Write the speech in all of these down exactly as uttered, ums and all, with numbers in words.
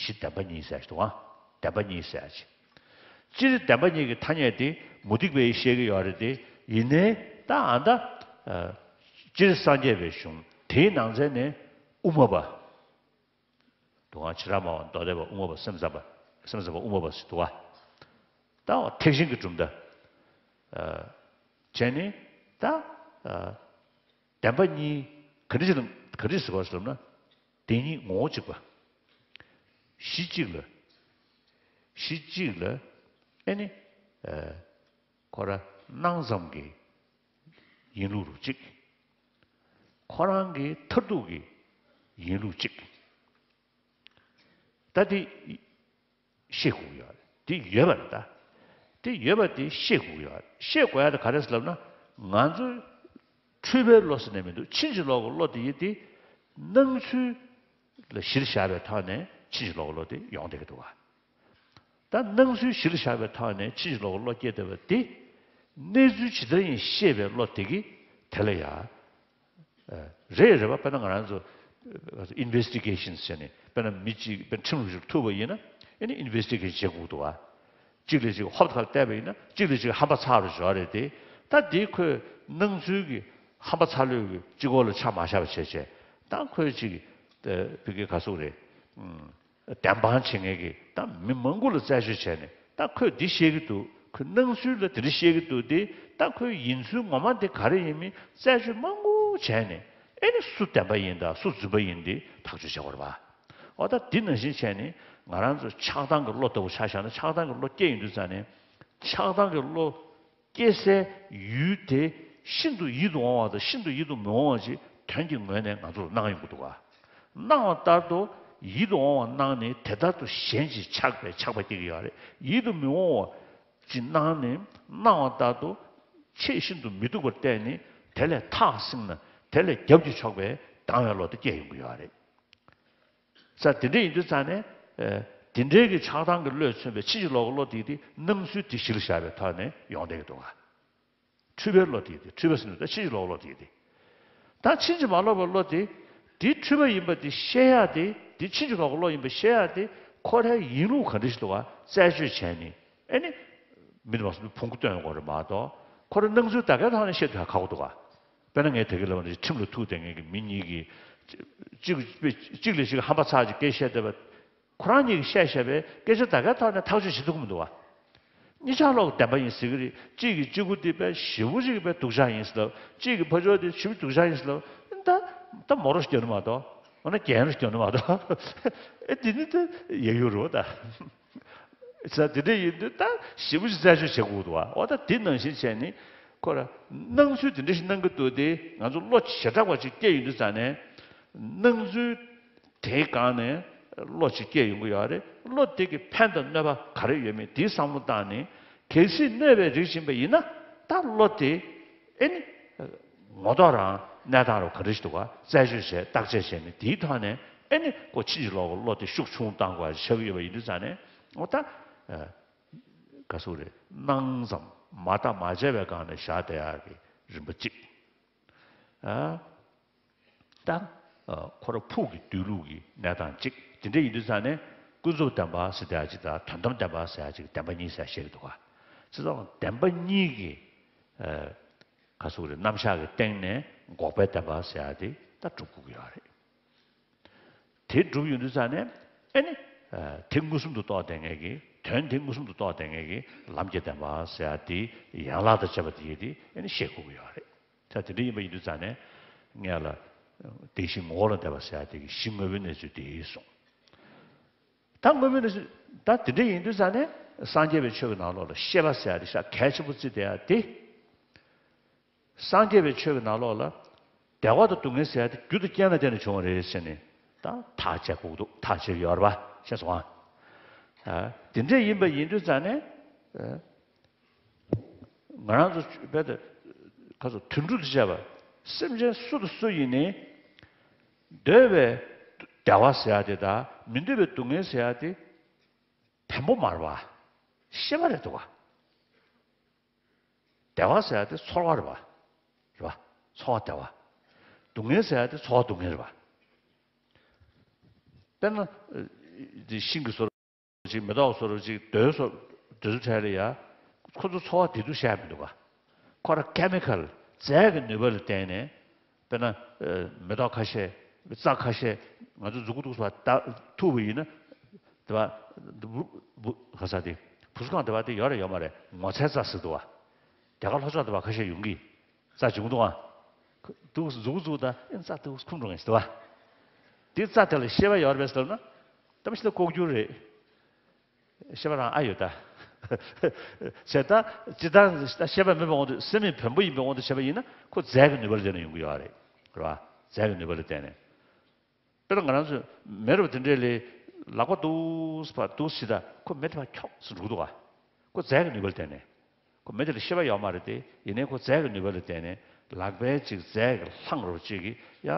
གཞི་བདེན་པ་གཉིས་ཟེར་ཞིག་འདུག་ཨ། བདེན་པ་གཉིས་ཟེར་ཞིག་སྤྱིར་བདེན་པ་གཉིས་ཀྱི་ཐ་སྙད་དེ་མུ་སྟེགས་པས་བཤད་ཀྱི་ཡོད་རེད་དེ། ཡིན་ནའི་ད་ཨ་ད་ཨ། སྤྱིར་སངས་རྒྱས་པའི་གཞུང་དེའི་ནང་ཚན་ནས་དབུ་མ་པ། དུང་བ་བྱེ་བྲག་སྨྲ་བ་མདོ་སྡེ་པ་དབུ་མ་པ་སེམས་ཙམ་པ། སེམས་ཙམ་པ་དབུ་མ་པ་ཟེར་འདུག་བ། ད་འོ་ཐེག་ཆེན་གྱི་གྲུབ་མཐའ། ཨ། བྱས་ནས་ད། ཨ། བདེན་པ་གཉིས་ག་འདྲ་ཞིག་ལ་ག་འདྲ་ཞིག་ཟེར་བ་ཟེར་ན། བདེན་གཉིས་ངོ་བོ་གཅིག་པ། གཞི་གཅིག་ལ། གཞི་གཅིག་ལ། ཨེ་ནི། ཨ། ཁོ་ར་སྣང་ཙམ་གྱི་ཡིན་ལུགས་རུ་གཅིག་ཁོ་རང་གི་མཐར་ཐུག་གི་ཡིན་ལུགས་གཅིག་ད་དེ་ཤེས་དགོས་ཀྱི་ཡོད་རེད། དེ་ཡོད་པ་རེད་ད། དེ་ཡོད་པ་དེ་ཤེས་དགོས་ཀྱི་ཡོད་རེད། ཤེས་དགོས་ཡ་དེ་ག་རེ་ཟེར་ལབ་ན། ང་ཚོའི་འཁྲུལ་པའི་བློ་ཟེར་ནས་མི་འདུག་ཕྱིན་ཅི་ལོག་གི་བློ་དེ་ཡིན་དེ། སྣང་ཚུལ་ལ་གཞིར་བཞག་པའི་ཐོག་ནས་ཕྱིན་ཅི་ལོག་གི་བློ་དེ་ཡོང་བསྡད་ཀྱི་འདུག་ག་ད་སྣང་ཚུལ་གཞིར་བཞག་པའི་ཐོག་ནས་ཕྱིན་ཅི་ལོག་གི་བློ་སྐྱེས་བསྡད་པ་དེ། གནས་ཚུལ་ཇི་ལྟར་ཡིན་ཤེས་པའི་བློ་དེ་གིས་དེ་ལ་ཡ། རེད་རེད་པ། དཔེར་ན་ང་རང་ཚོ་ཨིན་ཝེ་སི་ཊི་གེ་ཤན་ཟེར་ནས། དཔེར་ན་མི་གཅིག་དཔེར་ན་ཁྲིམས་ལུགས་ཤིག་ཐུག་པ་ཡིན་ན། ཨེ་ནི་ཨིན་ཝེ་སི་ཊི་གེ་ཤན་བྱེད་དགོས་འདུག་བ། གཅིག་ལས་གཅིག་ཧོབ་ཁ་བལྟས་པ་ཡིན་ན་གཅིག་ལས་གཅིག་ཧམ་པ་ཚ་རུ་འཇོག་རེད་དེ། ད་འདི་ཁོས་སྣང་ཚུལ་གྱི་ཧམ་པ་ཚ་ལོས་ཀྱི་གཅིག་པོ་ལ་ཆ་མ་བཞག་པ་བྱས་བྱས། ད་ཁོས་གཅིག་བི་གེ་ག་ཟུག་རེད། བདེན་དཔང་བྱེད་མཁན་གྱི་ད་མི་མང་པོ་ལ་རྩད་གཅོད་བྱས་ནས། ད་ཁོས་འདི་བཤད་ཀྱི་འདུག་ཁོས་སྣང་ཚུལ་ལ་དེ་འདྲ་བཤད་ཀྱི་འདུག་སྟེ། ད་ཁོའི་ཡིན་ཚུལ་ངོ་མ་དེ་ག་རེ་ཡིན་མིན་རྩད་གཅོད་མང་པོ་བྱས་ནས། ཨེ་ནི་སུ་བདེན་པ་ཡིན་དང་སུ་རྫུན་པ་ཡིན་དེ་ཐག་གཅོད་བྱེད་དགོས་རེད་པ། འོ་ད་འདི་ནང་བཞིན་བྱས་ནས་ང་རང་ཚོ་ཆགས་སྡང་གི་བློ་ལྟ་བུ་ཆ་བཞག་ན། ཆགས་སྡང་གི་བློ་སྐྱེ་ཡོང་དུས་ཙ་ནས། ཆགས་སྡང་གི་བློ་སྐྱེ་སའི་ཡུལ་དེ་ཤིན་ཏུ་ཡིད་དུ་འོང་བ་དང་ཤིན་ཏུ་ཡིད་དུ་མི་འོང་བ་ཅིག་དོན་གྱི་ངོས་ནས་ང་ཚོར་སྣང་ཡོང་གི་འདུག་ག་སྣང་བ་ལྟར་དུ་ཡིད་དུ་འོང་བ་སྣང་ནས་དེ་ལྟར་དུ་གཞན་གྱིས་ཆགས་པའི་ཆགས་པ་སྐྱེ་གི་ཡོད་རེད། ཡིད་དུ་མི་འོང་བ་ཅིག་སྣང་ནས་སྣང་བ་ལྟར་དུ་ཆེས་ཤིན་ཏུ་མི་སྡུག་པར་བལྟས་ནས་དེ་ལས་ཐག་བསྲིངས་ན། དེ་ལས་རྒྱབ་ཀྱིས་ཕྱོགས་པའི་སྡང་བའི་བློ་དེ་སྐྱེ་ཡོང་གི་ཡོད་རེད། ས་དེ་འདྲ་ཡིན་དུས་ཙང་ནས། ཨ། དེ་འདྲའི་གི་ཆགས་སྡང་གི་བློས་མཚོན་པའི་ཕྱིན་ཅི་ལོག་གི་བློ་དེ་དེ་སྣང་ཚུལ་དེ་གཞིར་བཞག་པའི་ཐོག་ནས་ཡོང་བསྡད་ཀྱི་འདུག་ག་འཁྲུལ་པའི་བློ་དེ་དེ། འཁྲུལ་པ་ཟེར་ན་ད་ཕྱིན་ཅི་ལོག་གི་བློ་དེ་དེ། ད་ཕྱིན་ཅི་མ་ལོག་པའི་བློ་དེ། དེ་འཁྲུལ་པ་ཡིན་པ་དེ་ཤེས་ཡ་དེ། དེ་ཕྱིན་ཅི་ལོག་གི་བློ་ཡིན་པ་ཤེས་ཡ་དེ། ཁོ་རའི་ཡིན་ལུགས་ག་འདྲ་ཞིག་འདུག་ག་རྩད་གཅོད་བྱས་ནས། ཨེ་ནི། མི་དུ་མ་སོང་ཕུང་པོ་སྟོན་དགོས་རེད་མ་གཏོགས། ཁོ་རའི་སྣང་ཚུལ་ད་གའི་ཐོག་ནས་བཤད་ཐུབ་ཡ་ཁག་པོ་འདུག་ག་དཔེར་ན་ངས་དེ་ག་ལབ་ན། ཁྲིམས་ལ་ཐུག་བསྡད་མཁན་གྱི་མི་གཉིས་ཀྱིས་གཅིག་གཅིག་ལས་གཅིག་ཧམ་པ་ཚ་ཅིག་སྐད་བཤད་བསྡད་པ། ཁོ་རང་གཉིས་ཀྱིས་བཤད་བཤད་པའི་སྐད་ཆ་ད་གའི་ཐོག་ནས་ཐག་གཅོད་བྱེད་ཐུབ་ཀྱི་མི་འདུག་བ། གཉིས་ཆ་ལོག་བདེན་པ་ཡིན་ཟེར་གྱི་རེད། གཅིག་གིས་གཅིག་པུ་དེ་དཔེ་ཞེ་པོ་ཅིག་དཔེ་སྡུག་ཅག་ཡིན་ཟེར་ལབ། གཅིག་གིས་ཕར་ཕྱོགས་དེ་ཞེ་པོ་སྡུག་ཅག་ཡིན་ཟེར་ལབ། ད་ད་མོ་རོ་སྐྱོན་མ་གཏོགས། འོ་ན་རྒྱན་རོ་སྐྱོན་མ་གཏོགས། ཨེ་འདི་ནི་ད་ཡ་ཡུ་རོ་ད། ས་དེ་འདྲ་ཡིན་དུས་ད་ཞེ་པོ་ཅིག་རྩད་གཅོད་བྱེད་དགོས་འདུག་བ། འོ་ད་དེ་ནང་བཞིན་བྱས་ནས་ཁོ་ར་སྣང་ཚུལ་དེ་འདྲ་ཞིག་སྣང་གི་འདུག་སྟེ། ང་ཚོ་བློ་ཞེ་དྲག་པ་ཅིག་སྐྱེ་ཡོང་དུས་ཙང་ནས། སྣང་ཚུལ་དེའི་སྒང་ནས་བློ་ཅིག་སྐྱེ་ཡོང་གི་ཡོད་རེད། བློ་དེ་གི་ཕན་དང་གནོད་པ་ག་རེ་ཡོད་མེད་དེའི་བསམ་བློ་བཏང་ནས། གལ་སྲིད་གནོད་པའི་རིགས་ཡིན་པ་ཡིན་ན། ད་བློ་དེ། ཨེ་ནི། ངོ་ཐོག་རང་གནས་སྟངས་རུ་ག་འདྲ་ཞིག་འདུག་ག་རྩད་གཅོད་བྱས། བརྟག་དཔྱད་བྱས་ནས་དེའི་ཐོག་ནས། ཨེ་ནི་ཁོ་ཕྱིན་ཅི་ལོག་གི་བློ་དེ་ཤུགས་ཆུང་བཏང་དགོས་ཆགས་ཀྱི་ཡོད་པ་ཡིན་དུས་ཙང་ནས། འོ་ད། ཨ། ག་ཟེར་རེད། སྣང་ཙམ་མ་བརྟགས་མ་དཔྱད་པའི་སྒང་ནས་བཞག་བསྡད་ཡག་གི་རིམ་པ་གཅིག་ཨ། ད། ཨ། ཁོ་ར་ཕུགས་ཀྱི་སྡོད་ལུགས་ཀྱི་གནས་སྟངས་གཅིག་དེ་འདྲ་ཡིན་དུས་ཙང་ནས། ཀུན་རྫོབ་བདེན་པ་ཟེར་བསྡད་ཡག་གཅིག་དང་། དོན་དམ་བདེན་པ་ཟེར་ཡག་གཅིག་བདེན་པ་གཉིས་ཟེར་བཤད་ཀྱི་འདུག་ག་བྱས་ཙང་བདེན་པ་གཉིས་ཀྱི། ཨ། ག་ཟེར་རེད། རྣམ་གཞག་གི་སྟེང་ནས་འགོག་པའི་བདེན་པ་ཟེར་ཡག་དེ་ད་སྒྲུབ་དགོས་ཀྱི་ཡོད་རེད། དེ་སྒྲུབ་ཡོང་དུས་ཙང་ནས། ཨེ་ནི། ཨ། དེ་མངོན་སུམ་དུ་རྟོགས་བསྡད་མཁན་གྱི། དོན་དེ་མངོན་སུམ་དུ་རྟོགས་བསྡད་མཁན་གྱི་ལམ་གྱི་བདེན་པ་ཟེར་ཡག་དེ། ཡན་ལག་དང་བཅས་པ་དེ་ཡིན་དེ། ཨེ་ནི་ཤེས་དགོས་ཀྱི་ཡོད་རེད། ད་དེ་འདྲ་ཡིན་པ་ཡིན་དུས་ཙང་ནས། སྔོན་ལ་བདེན་བཞི་ངོ་བོ་ལ་འདས་པ་ཟེར་ཡག་དེ་གི་གཞི་དངོས་པོའི་གནས་ཚུལ་དེ་གསུངས། ད་དངོས་པོའི་གནས་ཚུལ། ད་དེ་འདྲ་ཡིན་དུས་ཙང་ནས། སངས་རྒྱས་པའི་ཆོས་ཀྱི་ནང་ལོགས་ལ་ཤེས་པ་ཟེར་ཡག་དེ་ཞེ་དྲག་གལ་ཆེན་པོ་བརྩིས་བསྡད་ཡག་དེ། སངས་རྒྱས་པའི་ཆོས་ཀྱི་ནང་ལོགས་ལ། བདེ་བ་དང་སྡུག་བསྔལ་ཟེར་ཡག་དེ་རྒྱུ་དང་རྐྱེན་ལ་བརྟེན་ནས་བྱུང་བ་རེད་ཟེར་ནས། ད་ཐག་བཅད་དགོས་འདུག་ཐག་བཅད་ཡོད་རེད་པ། ཤེས་སོང་ཨ། ཨ། དེ་འདྲ་ཡིན་པ་ཡིན་དུས་ཙང་ནས། ཨ། ང་རང་ཚོ་རྦད་དེ། ཁ་སོ་དུད་འགྲོ་དེ་བྱས་པ། སེམས་ཅན་སུ་དང་སུ་ཡིན་ནའི། འདོད་པའི་བདེ་བ་ཟེར་ཡག་དེ་དང་མི་འདོད་པའི་སྡུག་བསྔལ་ཟེར་ཡག་དེ། བེམ་པོ་མ་རེད་པ། ཤེས་པ་རེད་འདུག་ག་བདེ་བ་ཟེར་ཡག་དེ་ཚོར་བ་རེད་པ། རེད་པ། ཚོར་བ་བདེ་བ། སྡུག་བསྔལ་ཟེར་ཡག་དེ་ཚོར་བ་སྡུག་བསྔལ་རེད་པ། དཔེར་ན། ཨ། དེ་ཤིང་གི་བཟོ་འདྲ་ཅིག་མེ་ཏོག་བཟོ་འདྲ་ཅིག་དོལ་བཟོ་དེ་ཚོ་གྲས་ལ་ཡ། ཁོ་ཚོ་འཚོ་བ་བདེ་སྡུག་བཤད་མི་འདུག་ག་ཁོ་ར་ཀེ་མི་ཀལ་རྫས་ཀྱི་ནུས་པ་ལ་བརྟེན་ནས། དཔེར་ན། ཨ། མེ་ཏོག་ཁ་ཤས། རྩྭ་ཁ་ཤས། ང་ཚོ་མཛུ་གུ་གཏུགས་པ་ད་ཐུག་པ་ཡིན་ན། དེ་བ། བུ། བུ། ག་ས་དེ། བུ་སུ་གང་དེ་བ་དེ་ཡོད་རེད་ཡོད་མ་རེད། ངོ་ཚའི་རྩྭ་ཟེར་འདུག་བ། རྒྱ་གར་ལྷོ་ཕྱོགས་དེ་བ་ཁ་ཤས་ཡོང་གི། རྩྭ་བྱུང་འདུག་ཨ། འདུག་མཛུ་གུ་བཙུགས་ད་ཨེ་རྩྭ་འདུག་འཁུམ་འགྲོ་མཁན་ཞིག་འདུག་བ། དེ་རྩྭ་དེ་ལ་ཤེས་པ་ཡོད་རེད་པས་ཟེར་ན། ད་མི་ཤི་ད་ལྐོག་གྱུར་རེད། ཤེས་པ་རང་ཨ་ཡོད་ད། བྱས་ད། ཇི་ལྟར་ཤེས་པ་མེད་པའི་དབང་དུ་སེམས་མེད་བེམ་པོ་ཡིན་པའི་དབང་དུ་བྱས་པ་ཡིན་ན་ཁོ་རྫས་ཀྱི་ནུས་པ་ལ་བརྟེན་ནས་ཡོང་གི་ཡོད་རེད། རེད་བ། རྫས་ཀྱི་ནུས་པ་ལ་བརྟེན་ནས། དཔེར་ན་ང་རང་ཚོ་མེ་རུ་དེ་འདྲས་ལས་ལག་པ་འདུག་སེ་ཕར་འདུག་སེ་ད་ཁོ་མེ་དེ་ཕར་འཁྱོག་སེ་འགྲོ་གི་འདུག་ག་ཁོ་རྫས་ཀྱི་ནུས་པ་ལ་བརྟེན་ནས། ཁོ་མེ་དེ་ལ་ཤེས་པ་ཡོད་མ་རེད་དེ། ཡིན་ནའི་ཁོ་རྫས་ཀྱི་ནུས་པ་ལ་བརྟེན་ནས་ལག་པའི་ཅིག་རྫས་ཀྱི་ལྷང་རོ་ཅིག་གིས་ཡ།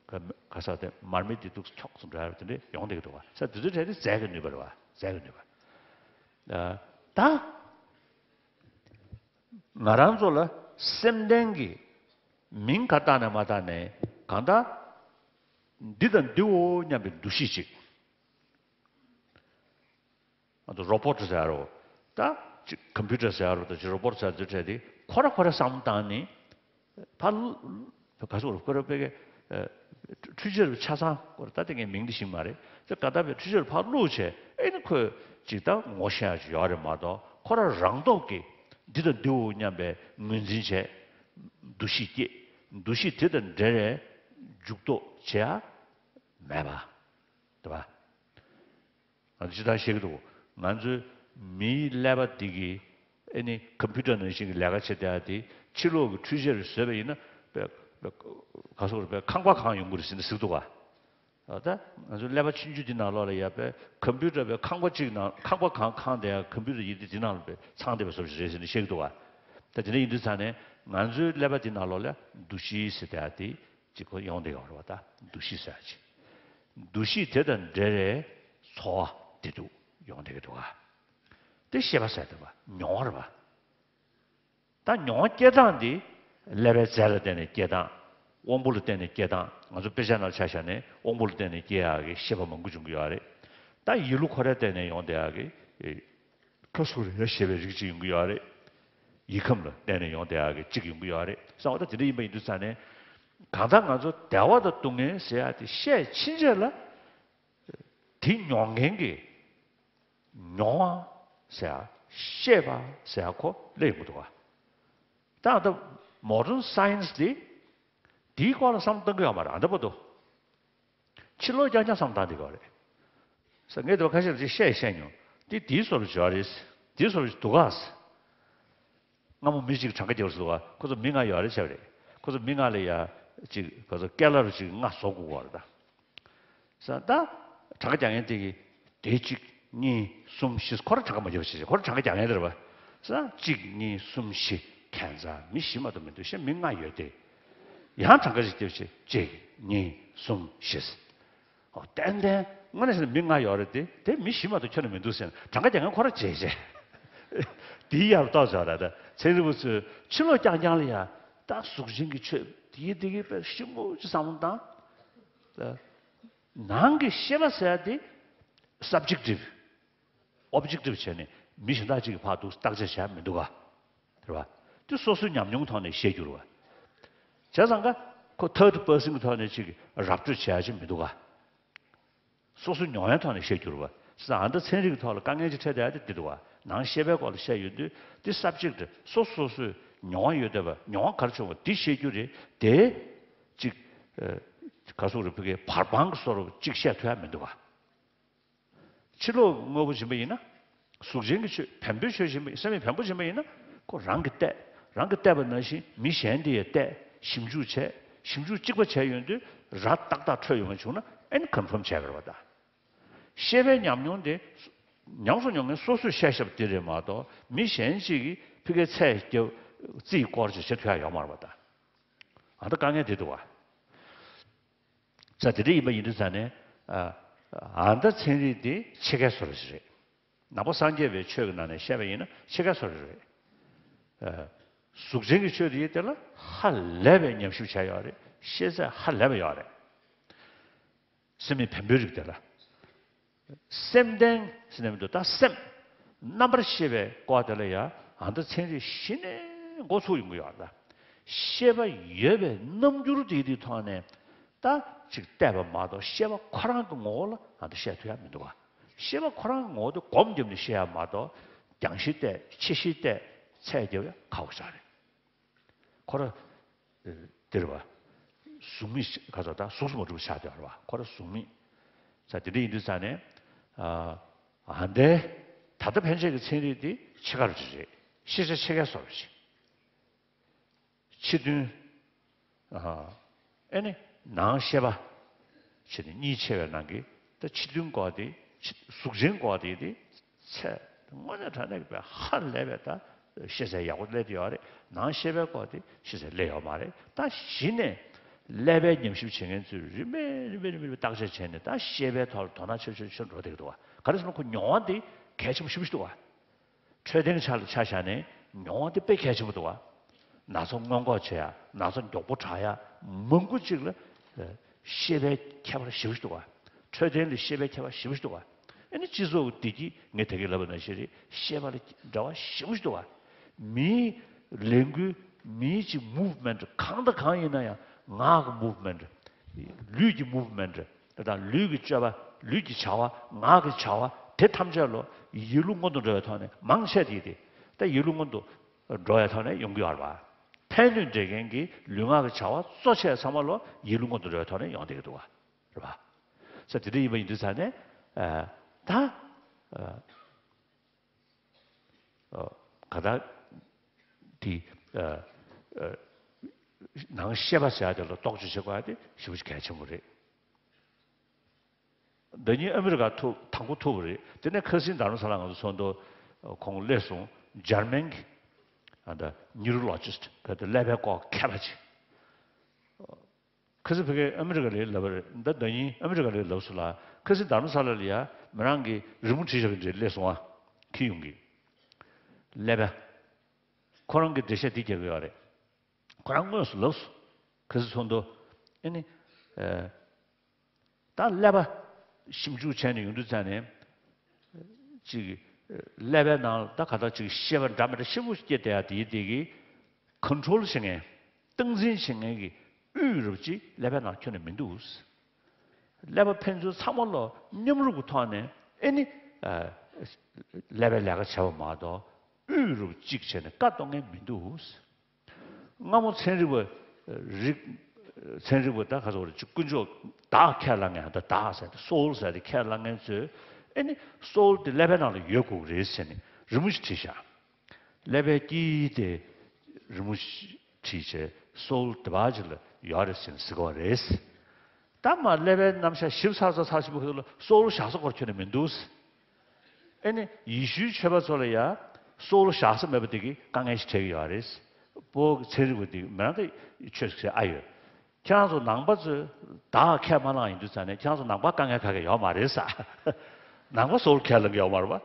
ག་ས་དེ་མར་མེ་དེ་འདུག་སེ་འཁྱོག་སེ་འགྲོ་ཡ་དེ་འདྲས་ཡོང་བསྡད་ཀྱི་འདུག་ག་ས་དེ་ཚོའི་གྲས་དེ་རྫས་ཀྱི་ནུས་པ་རེད་བ། རྫས་ཀྱི་ནུས་པ། ད། ང་རང་ཚོ་ལ་སེམས་ལྡན་གྱི་མིང་ག་བཏགས་ནས་མ་བཏགས་ནས་གང་ལྟར། འདི་དང་འདིའོ་སྙམ་པའི་འདུ་ཤེས་ཅིག་ང་ཚོ་རོ་པོ་ཊི་ཟེར་རོ། ད་ཅིག་ཀམ་པུ་ཊར་ཟེར་རོ། ད་ཅིག་རོ་པོ་ཊི་ཟེར་དུས་འཕྲལ་དེ་ཁོ་ར་ཁོ་ར་བསམ་བློ་བཏང་ནས། ཕར། ག་ཚོད་རེད། ཁོ་ར་དཔེ་གི། འཕྲུལ་ཆས་རུ་ཆ་ཚང་སྐོར་ད་དེ་ངས་མིང་འདི་ཤེས་མ་རེད། དེ་ག་ད་པའི་འཕྲུལ་ཆས་རུ་ཕར་བླུགས་བྱས་ཨེ་ནི་ཁོས་ཅིག་ད་ངོ་ཤེས་ཡ་ཅིག་ཡོད་རེད་མ་གཏོགས་ཁོ་ར་རང་སྟོབས་ཀྱིས་འདི་དང་འདིའོ་སྙམ་པའི་ངོས་འཛིན་བྱས། འདུ་ཤེས་སྐྱེས། འདུ་ཤེས་དེ་དང་འབྲེལ་བའི་འཇུག་ལྡོག་བྱེད་ཡ་མེད་པ། དེ་བ། ང་ཚོ་ཇི་ལྟར་བཤད་ཀྱི་འདུག་ང་ཚོའི་མིའི་ཀླད་པ་འདི་གིས་ཨེ་ནི་ཀམ་པུ་ཊར་ནང་བཞིན་གྱི་ལས་ཀ་བྱེད་བསྡད་ཡ་དེ་ཕྱི་ལོགས་ཀྱི་འཕྲུལ་ཆས་རུ་བཟོས་པ་ཡིན་ན་དཔེ་དཔེ་ག་སོགས་རུ་དཔེ་ཁང་པ་གང་ཡོང་གི་རེད་ཟེར་ནས་ཟེར་གྱི་འདུག་ག་ད་ང་ཚོའི་ཀླད་པ་ཆུང་ཆུང་འདི་ནང་ལོགས་ལ་ཡ་དཔེ་ཀམ་པུ་ཊར་དཔེ་ཁང་པ་གཅིག་ནང་ཁང་པ་གང་གང་དེ་ཡ་ཀམ་པུ་ཊར་ཡིན་དུས་འདི་ནང་ལ་དཔེ་ཚང་བསྡད་པ་བཟོ་ཞིག་རེད་ཟེར་ནས་བཤད་ཀྱི་འདུག་ག་ད་དེ་འདྲ་ཡིན་དུས་ཙང་ནས་ང་ཚོའི་ཀླད་པ་འདི་ནང་ལོགས་ལ་འདུ་ཤེས་ཟེར་བསྡད་ཡ་དེ། ཅིག་ཁོ་ཡོང་བསྡད་ཡོད་རེད་བ། ད་འདུ་ཤེས་ཟེར་ཡ་ཅིག་འདུ་ཤེས་དེ་དང་འབྲེལ་བའི་ཚོར་བ་བདེ་སྡུག་ཡོང་བསྡད་ཀྱི་འདུག་ག་དེ་ཤེས་པ་ཟེར་འདུག་ག་མྱོང་བ་རེད་བ། ད་མྱོང་བ་སྐྱེ་སྟངས་འདི་ཀླད་པའི་རྫས་ལ་བརྟེན་ནས་སྐྱེ་སྟངས། དབང་པོ་ལ་བརྟེན་ནས་སྐྱེ་སྟངས། ང་ཚོ་དཔེ་ཆ་ནང་ཆ་བཞག་ནས་དབང་པོ་ལ་བརྟེན་ནས་སྐྱེ་ཡག་གི་ཤེས་པ་མང་པོ་འབྱུང་གི་ཡོད་རེད། ད་ཡིད་བློ་ཁོ་རའི་བརྟེན་ནས་ཡོང་བསྡད་ཡག་གི་ཁ་སུ་རེ་ཞེས་པའི་རིགས་གཅིག་ཡོང་གི་ཡོད་རེད། ཡིད་ཁམས་ལ་བརྟེན་ནས་ཡོང་བསྡད་ཡག་གི་གཅིག་ཡོང་གི་ཡོད་རེད་བསམ་པ། ད་དེ་འདྲ་ཡིན་པ་ཡིན་དུས་ཙང་ནས་གང་ལྟར་ང་ཚོ་བདེ་བ་དང་སྡུག་བསྔལ་ཟེར་ཡག་དེ་ཤེས་ཕྱིན་ཆད་ལ་དེ་མྱོང་མཁན་གྱི་མྱོང་བ་ཟེར་ཡག་ཤེས་པ་ཟེར་ཡག་ཁོ་སླེབས་ཡོང་གི་འདུག་ག་ད་ལྟ་མོ་ཌན་སའེན་སི་དེ་དེའི་སྐོར་ལ་བསམ་བློ་གཏོང་གི་ཡོད་མ་རེད། ཨ་འདྲ་པོ་འདུག་ཕྱི་ལོགས་རྐྱང་རྐྱང་བསམ་བཏང་བསྡད་ཀྱི་ཡོད་རེད། ས་ངས་དེ་བ་ཁ་ཤས་ལ་ཅིག་བཤད་བཤད་མྱོང་། འདི་དེའི་བཟོ་འདྲ་ཅིག་ཡོད་རེད། དེའི་བཟོ་འདྲ་ཅིག་འདུག་ག་སྔ་མོ་མི་གཅིག་གྲངས་ཀ་རྒྱག་རེད་འདུག་ག་ཁོ་ཚོ་མི་ལྔ་ཡོད་རེད་བྱས་པ་རེད། ཁོ་ཚོ་མི་ལྔ་ལ་ཡ་ཅིག་ཁོ་ཚོ་སྐལ་ལ་རུ་ཅིག་ལྔ་བཟོ་དགོས་ཀྱི་ཡོད་རེད་ད། ས་ད་གྲངས་ཀ་རྒྱག་མཁན་དེ་གིས་དེ་གཅིག་གཉིས། གསུམ། བཞི། ཁོ་རང་གྲངས་ཀ་མ་རྒྱབ་བྱས་བྱས་ཁོ་རང་གྲངས་ཀ་རྒྱག་མཁན་དེ་རེད་པ། ས་གཅིག་གཉིས། གསུམ། བཞི། ཁྱད་མཚར་མི་བཞི་མ་གཏོགས་མི་འདུག་ཤེས་མི་ལྔ་ཡོད་དེ། ཡང་གྲངས་ཀ་ཞིག་རྒྱབ་བྱས་གཅིག་གཉིས། གསུམ། བཞི། ཨོ་ཏན་ཏན་དངོས་གནས་བྱས་ན་མི་ལྔ་ཡོད་རེད་དེ། དེ་མི་བཞི་མ་གཏོགས་ཁྱོན་ནས་མི་འདུག་ཟེར་ནས་གྲངས་ཀ་རྒྱག་མཁན་ཁོ་རང་བྱས་བྱས། དེའི་ཡར་ཏོག་ཙམ་རེད་ད། ཚན་རིག་པ་ཚོས་ཕྱི་ལོགས་རྐྱང་རྐྱང་ལ་ཡ་ད་གཟུགས་ཅན་གྱི་ཆོས་དེའི་དེ་གི་དཔེ་ཞིབ་མོ་ཅིག་བསམ་བློ་བཏང་། ནང་གི་ཤེས་པ་ཟེར་ཡ་དེ་སབ་ཇེག་ཊིབ། ཨོབ་ཇེག་ཊིབ་བྱས་ནས་མི་གཞན་དག་ཅིག་གིས་ཕར་འདུག་བརྟག་དཔྱད་བྱས་མི་འདུག་ག་རེད་བ། དེ་སོ་སོའི་ཉམས་མྱོང་ཐོག་ནས་བཤད་རྒྱུ་རེད་བ། བྱས་ཙང་ཀ་ཁོ་ཐར་ཌི་པར་སན་གྱི་ཐོག་ནས་ཅིག་ར་སྤྲོད་བྱས་ཡ་ཅིག་མི་འདུག་ག་སོ་སོའི་མྱོང་བའི་ཐོག་ནས་བཤད་རྒྱུ་རེད་བ། ས་ཨ་འདྲ་ཚན་རིག་གི་ཐོག་ལ་དཀའ་ངལ་ཅིག་འཕྲད་བསྡད་ཡ་དེ་འདི་འདུག་བ། ནང་ཤེས་པའི་སྐོར་ལ་བཤད་ཡོང་དུས་དེ་སབ་ཇེག་ཊི་སོ་སོ་སོ་སོའི་མྱོང་བ་ཡོད་བསྡད་པ། མྱོང་བ་ག་རེ་བྱུང་བ་འདི་བཤད་རྒྱུ་རེད་དེ། ཅིག་ག་སོག་རེ་ཕ་གིའི་བར་སྤང་གི་བཟོ་འདྲ་ཅིག་བཤད་ཐུབ་ཡ་མི་འདུག་ག་ཕྱི་ལོགས་དངོས་པོ་ཡིན་པ་ཡིན་ན། གཟུགས་ཅན་གྱི་ཆོས་བེམ་པོའི་ཆོས་ཡིན་པ་ཡིན། སེམས་ཡིན་བེམ་པོ་ཡིན་པ་ཡིན་ན། ཁོ་རང་གིས་བལྟས། རང་གིས་བལྟས་པ་ནང་བཞིན་མི་གཞན་དེ་ཡང་བལྟས། ཞིབ་འཇུག་བྱས། ཞིབ་འཇུག་གཅིག་པ་བྱས་ཡོང་དུས་ར་ཏག་ཏག་འཕྲོད་ཡོང་བ་བྱུང་ན་ཨེ་ནི་ཀོན་ཕོམ་བྱས་པ་རེད་བ་ད། ཤེས་པའི་ཉམས་མྱོང་དེ་ཉམས་སུ་མྱོང་མཁན་སོ་སོས་བཤད་བཤད་པ་དེ་རེད་མ་གཏོགས་མི་གཞན་གཅིག་གིས་ཕ་གིའི་ཚད་བརྒྱབ་རྩིས་སྐོར་ཅིག་བྱེད་ཐུབ་ཡ་ཡོད་མ་རེད་བ་ད། ཨ་ད་དཀའ་ངལ་དེ་འདུག་བ། ས་དེ་འདྲ་ཡིན་པ་ཡིན་དུས་ཙང་ནས། ཨ་ད་ཚན་རིག་འདི་ཕྱེད་ཀའི་བཟོ་འདྲ་ཞིག་རེད། ནང་པ་སངས་རྒྱས་པའི་ཆོས་ཀྱི་ནང་ནས་བཤད་པ་ཡིན་ན་ཕྱེད་ཀའི་བཟོ་འདྲ་རེད། ཨ་གཟུགས་ཅན་གྱི་ཆོས་དེ་ཡིན་དེ་ལ་ཧ་ལས་པའི་ཉམས་ཞིབ་བྱས་ཡོད་རེད། ཤེས་ཚད་ཧ་ལས་པ་ཡོད་རེད། སེམས་ཡིན་བེམ་པོའི་རིགས་དེ་ལ། སེམས་ལྡན་ཟེར་ནས་མི་འདུག་ད་སེམས་རྣམ་པར་ཤེས་པའི་སྐོར་དེ་ལ་ཡང་ཨ་མདོ་ཚན་རིག་གཞི་ནས་འགོ་ཚུགས་ཡོང་གི་ཡོད་ལ། ཤེས་པ་ཡོད་པའི་རྣམ་འགྱུར་དེ་དེའི་ཐོག་ནས་ད་ཅིག་བལྟས་པ་མ་གཏོགས་ཤེས་པ་ཁོ་རང་གི་ངོ་བོ་ལ་ཨ་མདོ་བཤད་ཐུབ་ཡ་མི་འདུག་བ། ཤེས་པ་ཁོ་རང་གི་ངོ་བོ་དེ་སྒོམ་བརྒྱབ་ནས་ཤེས་ཡ་མ་གཏོགས་རྒྱང་ཤེས་བལྟས་ཆེ་ཤེས་བལྟས་ཚད་རྒྱབ་ཡ་ཁག་པོ་ཞིག་རེད། ཁོ་ར། ཨེ། འདིར་བ། གཟུགས་མེད་ཁ་ཚ་ད་གཟུགས་སུ་མ་གྲུབ་ཆགས་བསྡད་པ་རེད་བ། ཁོ་ར་གཟུགས་མེད། ས་དེ་འདྲ་ཡིན་དུས་ཙང་ནས། ཨ། ཨ་འདའི། ད་ལྟ་ཕན་ཆད་ཀྱི་ཚན་རིག་འདི་ཕྱེད་ཀ་རུ་རེད། ཤེས་བྱ་ཕྱེད་ཀའི་བཟོ་འདྲ་ཞིག་ཕྱི་དོན། ཨ། ཨེ་ནི། ནང་ཤེས་པ། ཕྱི་དོན་གཉིས་ཕྱེ་བའི་ནང་གི་ད་ཕྱི་དོན་སྐོར་དེ། ཕྱི་གཟུགས་ཅན་སྐོར་དེ་དེ། ཚད་དངོས་གནས་དྲང་གནས་ཀྱི་ཧ་ལས་པའི་ད་ཤེས་ཚད་ཡག་པོ་སླེབས་ཡོད་རེད། ནང་ཤེས་པའི་སྐོར་དེ་ཤེས་ཚད་སླེབས་ཡོད་མ་རེད། ད་གཞི་ནས་ཀླད་པའི་ཉམས་ཞིབ་བྱེད་མཁན་ཚོས་རིམ་པས་རིམ་པས་རིམ་པས་བརྟག་དཔྱད་བྱས་ནས་ད་ཤེས་པའི་ཐོག་ལ་དོ་སྣང་ཆེ་ཆེ་ཆེ་འགྲོ་བསྡད་ཀྱི་འདུག་བ། ག་རེ་ཟེར་ན་ཁོ་མྱོང་བ་དེ་གལ་ཆེན་པོ་ཞེ་པོ་ཞིག་འདུག་བ། འཕྲོད་བསྟེན་ཆ་ལ་ཆ་བཞག་ནས་མྱོང་བ་དེ་དཔེ་གལ་ཆེན་པོ་འདུག་བ། ན་ཚ་སྔོན་འགོག་བྱེད་ཡ། ན་ཚ་མགྱོགས་པོ་དྲག་ཡ། མང་པོ་ཅིག་ལ་ཤེས་པའི་ཁྱད་པར་ཞེ་པོ་ཞིག་འདུག་བ། འཕྲོད་བསྟེན་ལ་ཤེས་པའི་ཁྱད་པར་ཞེ་པོ་ཞིག་འདུག་བ། ཨ་ནི་སྤྱི་ཚོགས་བདེ་སྐྱིད་ངས་ད་གིན་ལབ་པ་ནང་བཞིན་རེད། ཤེས་པ་ལ་འབྲེལ་བ་ཞེ་པོ་ཞིག་འདུག་བ། མིའི་ལས་འགུལ། མིའི་ཅིག་movement གང་དང་གང་ཡིན་ན་ཡང་ངག་གི་movement། ལུས་ཀྱི་movement། དེ་དང་ལུས་ཀྱི་སྤྱོད་པ། ལུས་ཀྱི་བྱ་བ། ངག་གི་བྱ་བ་དེ་ཐམས་ཅད་ལོ་ཡིད་བློ་སྔོན་དུ་འགྲོ་བའི་ཐོག་ནས་མང་ཆེ་དེ་དེ་ད་ཡིད་བློ་སྔོན་དུ་འགྲོ་བའི་ཐོག་ནས་ཡོང་གི་ཡོད་རེད་བ། ཕན་གནོད་འབྲེལ་མཁན་གྱི་ལུས་ངག་གི་བྱ་བ་གཙོ་ཆེ་ཚང་མ་ལོ་ཡིད་བློ་སྔོན་དུ་འགྲོ་བའི་ཐོག་ནས་ཡོང་བསྡད་ཀྱི་འདུག་བ། རེད་བ། ས་དེ་འདྲ་ཡིན་པ་ཡིན་དུས་ཙང་ནས་ཨ། ད་ཨ། ཨ། ག་ད་དེ་ཨ། ཨ། ནང་ཤེས་པ་ཟེར་ཡ་དེ་ལ་རྟོག་དཔྱོད་བྱེད་དགོས་ཡ་དེ་ཞེ་པོ་ཅིག་གལ་ཆེན་པོ་རེད། ཟླ་ཉིན་ཨ་མི་རི་ཀ་ཐུག་དང་པོ་ཐུག་པ་རེད། དེ་ནས་ཁ་སང་དྷ་རམ་ས་ལ་ང་ཚོ་ཚོགས་འདུ་ཁོང་སླེབས་སོང་། འཇར་མན་གྱི་ཨ་ད་ནིའུ་རོ་ལོ་ཇི་སི་ཊི་ག་དེ་ཀླད་པའི་སྐོར་མཁས་པ་ཅིག་ཁ་སང་ཕ་གིར་ཨ་མི་རི་ཀ་ལ་ལབ་པ་རེད། ད་ཟླ་ཉིན་ཨ་མི་རི་ཀ་ལ་ལབ་སོང་ལ། ཁ་སང་དྷ་རམ་ས་ལ་ལ་ཡ་མི་རང་གི་རི་མོ་བྲིས་བཞག་པ་འདྲ་སླེབས་སོང་ཨ། ཁྱི་ཡོང་གི་ཀླད་པ། ཁོ་རང་གི་འགྲེལ་བཤད་འདི་རྒྱག་གི་ཡོད་རེད། ཁོ་རང་དངོས་སུ་ལབ་སོང་། ཁ་སང་ཚོགས་འདུ། ཨེ་ནི། ཨེ། ད་ཀླད་པ་ཞིབ་འཇུག་བྱས་ནས་ཡོང་དུས་ཙང་ནས། ཅིག་ཀླད་པའི་ནང་ད་ག་ད་ཅིག་ཤེས་པ་འདྲ་མི་འདྲ་ཞེ་པོ་སྐྱེས་བསྡད་ཡ་དེ་དེ་གི་ཀོན་ཊོལ་བྱེད་མཁན། སྟངས་འཛིན་བྱེད་མཁན་གྱི་དབུས་རུབ་ཅིག་ཀླད་པའི་ནང་ཁྱོན་ནས་མི་འདུག་ཀླད་པ་ཕན་ཚུན་ཚང་མ་ལོ་མཉམ་རུབ་ཀྱི་ཐོག་ནས་ཨེ་ནི། ཨ། ཀླད་པའི་ལས་ཀ་བྱས་པ་མ་གཏོགས་དབུས་རུབ་གཅིག་བྱས་ནས་བཀའ་གཏོང་མཁན་མི་འདུག་སྔ་མོ་ཚན་རིག་པ། རིག་ཚན་རིག་པ་ད་ག་ཚོད་རེད། ཅིག་དཀོན་མཆོག་བདག་ཁས་བླངས་མཁན། ད་བདག་ཟེར་ཏེ་སོའུལ་ཟེར་ཏེ་ཁས་བླངས་མཁན་ཚོས་ཨེ་ནི་སོའུལ་དེ་ཀླད་པའི་ནང་ལ་ཡོད་དགོས་ཀྱི་རེད་ཟེར་ནས་རི་མོ་ཞིག་བྲིས་ཤག་ཀླད་པའི་དཀྱིལ་དེ་རི་མོ་ཞིག་བྲིས་བྱས་སོའུལ་དེ་བ་ཅིག་ལ་ཡོད་རེད་ཟེར་ནས་ཟེར་གྱི་ཡོད་རེད། ད་མ་ཀླད་པའི་རྣམ་གཞག་ཞིབ་ཚགས་ཚགས་ཚགས་ཞིབ་པོ་ཁྱོད་ལ་སོའུལ་བཞག་ས་སྐོར་ཁྱོན་ནས་མི་འདུག་ཨེ་ནི་ཡེ་ཤུའི་ཆོས་པ་ཚོ་ལ་ཡ་སོའུལ་བཞག་ས་མེད་པ་དེ་གི་དཀའ་ངལ་ཞིག་འཕྲད་ཀྱི་ཡོད་རེད། སྤོ་བོ་གི་ཚན་རིག་པ་དེ་མི་རང་དེ་ཆོས་ཟེར་ཨ་ཡོད། ཁྱེད་རང་ཚོ་ནང་པ་ཚོས་བདག་ཁས་མ་བླངས་ཡིན་དུས་ཙང་ནས་ཁྱེད་རང་ཚོ་ནང་པ་དཀའ་ངལ་ག་གེ་ཡོད་མ་རེད་ས། ནང་པ་སོའུལ་ཁས་ལེན་གྱི་ཡོད་མ་རེད་པ།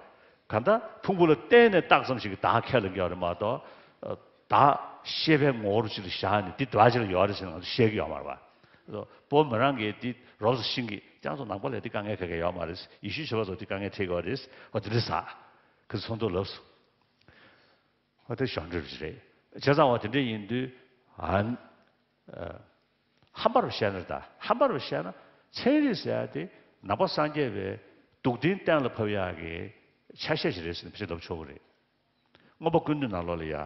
གང་ལྟར་ཕུང་པོ་ལ་བརྟེན་ནས་བཏགས་ཙམ་ཞིག་གི་བདག་ཁས་ལེན་གྱི་ཡོད་རེད་མ་གཏོགས། བདག་ཤེས་པའི་ངོ་བོར་ཅིག་ལ་བཞག་ནས་འདི་འདྲ་ཅིག་ལ་ཡོད་རེད་ཟེར་ནས་ང་ཚོ་བཤད་ཀྱི་ཡོད་མ་རེད་པ། སྤོ་བོ་མི་རང་གིས་འདི་རོབ་ཙམ་ཤེས་ཀྱི། ཁྱེད་རང་ཚོ་ནང་པ་ལ་འདི་དཀའ་ངལ་ག་གེ་ཡོད་མ་རེད། ཡེ་ཤུའི་ཆོས་པ་ཚོ་འདི་དཀའ་ངལ་འཕྲད་ཀྱི་ཡོད་རེད། འོ་འདི་འདྲ་ཟེར། ཁོས་ཚོགས་འདུར་ལབ་སོང་། འོ་དེ་གཞོགས་འདྲི་རེད། བྱས་ཙང་འོ་དེ་འདྲ་ཡིན་དུས་ཨ། ཨ། ཧམ་པ་རུ་བཤད་ན། ད་ཧམ་པ་རུ་བཤད་ན་ཚན་རིག་ཟེར་ཡ་དེ་ནང་པ་སངས་རྒྱས་པའི་སྡུག་བདེན་གཏན་ལ་ཕབ་ཡག་གི་ཆ་ཤས་ཤིག་རེད་ཟེར་ནས་ཕལ་ཆེར་ལབ་ཆོག་གི་རེད། མངོན་པ་ཀུན་བཏུས་ནང་ལོགས་ལ་ཡ།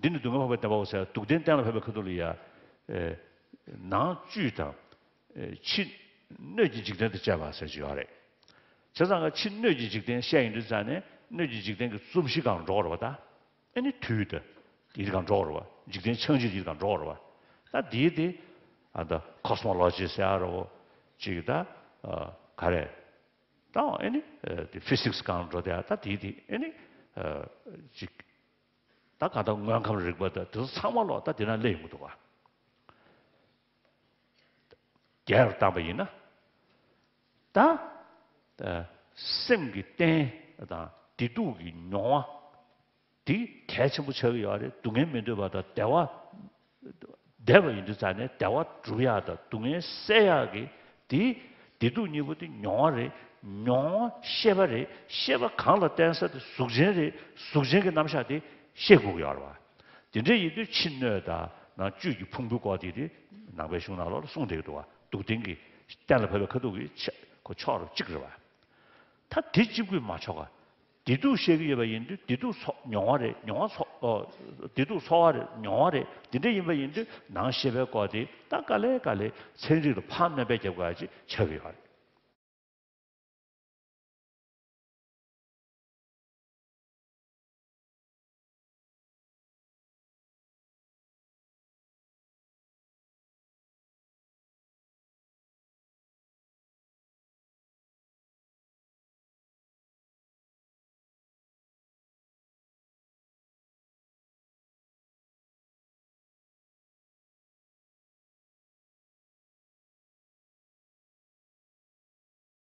འདི་ནི་སྡུག་བསྔལ་འཕགས་པའི་བདེན་པའོ་ཟེར་ཡ་སྡུག་བདེན་གཏན་ལ་ཕབ་པའི་ཁ་ཐུག་ལ་ཡ། ཨེ། ནང་བཅུད་དང་། ཨེ། ཕྱི་སྣོད་ཀྱི་འཇིག་རྟེན་དང་བཅས་པ་ཟེར་གྱི་ཡོད་རེད། བྱས་ཙང་ཕྱི་སྣོད་ཀྱི་འཇིག་རྟེན་བཤད་ཡོང་དུས་ཙང་ནས་སྣོད་ཀྱི་འཇིག་རྟེན་གྱི་རྩོམ་གཞི་སྒང་འགྲོ་བ་རེད་པ་ད། ཨེ་ནི་དུས་དང་། དེའི་སྒང་འགྲོ་བ་རེད་པ། འཇིག་རྟེན་ཆགས་འཇིག་དེའི་སྒང་འགྲོ་བ་རེད་པ། ད་དེའི་དེ། ཨ། ད་ཁོ་སི་མོ་ལོ་ཇི་ཟེར་ཡ་རེད་པ། ཅིག་ད། ཨ། ག་རེ། ད་ཨེ་ནི། ཨ། དེ་ཕི་སིག་སི་སྒང་འགྲོ་དེ་ཡ། ད་དེའི་དེ་ཨེ་ནི། ཨ། ཅིག་ད་གང་ལྟར་དངོས་ཁམས་རིག་པ་དང་དེ་ཚོ་ཚང་མ་ལོག་ད་དེ་ན་སླེབས་ཡོང་གི་འདུག་ག་རྒྱལ་བར་བཏང་པ་ཡིན་ན། ད། ཨ། སེམས་ཀྱི་རྟེན་དང་བདེ་སྡུག་གི་མྱོང་བ་དེ་གལ་ཆེན་པོ་ཆགས་ཀྱི་ཡོད་རེད། སྡུག་བསྔལ་མི་འདོད་པ་དང་བདེ་བ། བདེ་བ་ཡིན་དུས་ཙང་ནས་བདེ་བ་སྒྲུབ་ཡག་དང་སྡུག་བསྔལ་སེལ་ཡག་གི་དེ། བདེ་སྡུག་གཉིས་པོ་དེ་མྱོང་བ་རེད། མྱོང་བ་ཤེས་པ་རེད། ཤེས་པ་གང་ལ་བརྟེན་ས་དེ་གཟུགས་ཅན་རེད། གཟུགས་ཅན་གྱི་རྣམ་གཞག་དེ་ཤེས་དགོས་ཀྱི་ཡོད་རེད་བ། དེ་འདྲ་ཡིན་དུས་ཕྱི་སྣོད་དང་ནང་བཅུད་ཀྱི་ཕུང་པོའི་སྐོར་དེ་དེ་ནང་པའི་གཞུང་ནང་ལོགས་ལ་གསུངས་བསྡད་ཀྱི་འདུག་བ། སྡུག་བདེན་གྱི་གཏན་ལ་ཕབ་པའི་ཁ་ཐུག་གི་ཆ་ཁོ་ཕྱོགས་རུ་གཅིག་རེད་བ། ད་དེ་གཅིག་པུས་མ་ཆོག་ག་བདེ་སྡུག་བཤད་ཀྱི་ཡོད་པ་ཡིན་དུས་བདེ་སྡུག་ཚོགས་མྱོང་བ་རེད། མྱོང་བ་ཚོགས་ཨོ། བདེ་སྡུག་ཚོར་བ་རེད། མྱོང་བ་རེད། དེ་འདྲ་ཡིན་པ་ཡིན་དུས་ནང་ཤེས་པའི་སྐོར་དེ་ད་དཀའ་ལས་དཀའ་ལས་ཚན་རིག་ལ་ཕར་སྣོན་པ་རྒྱབ་དགོས་ཡ་ཅིག་ཆགས་ཀྱི་ཡོད་རེད།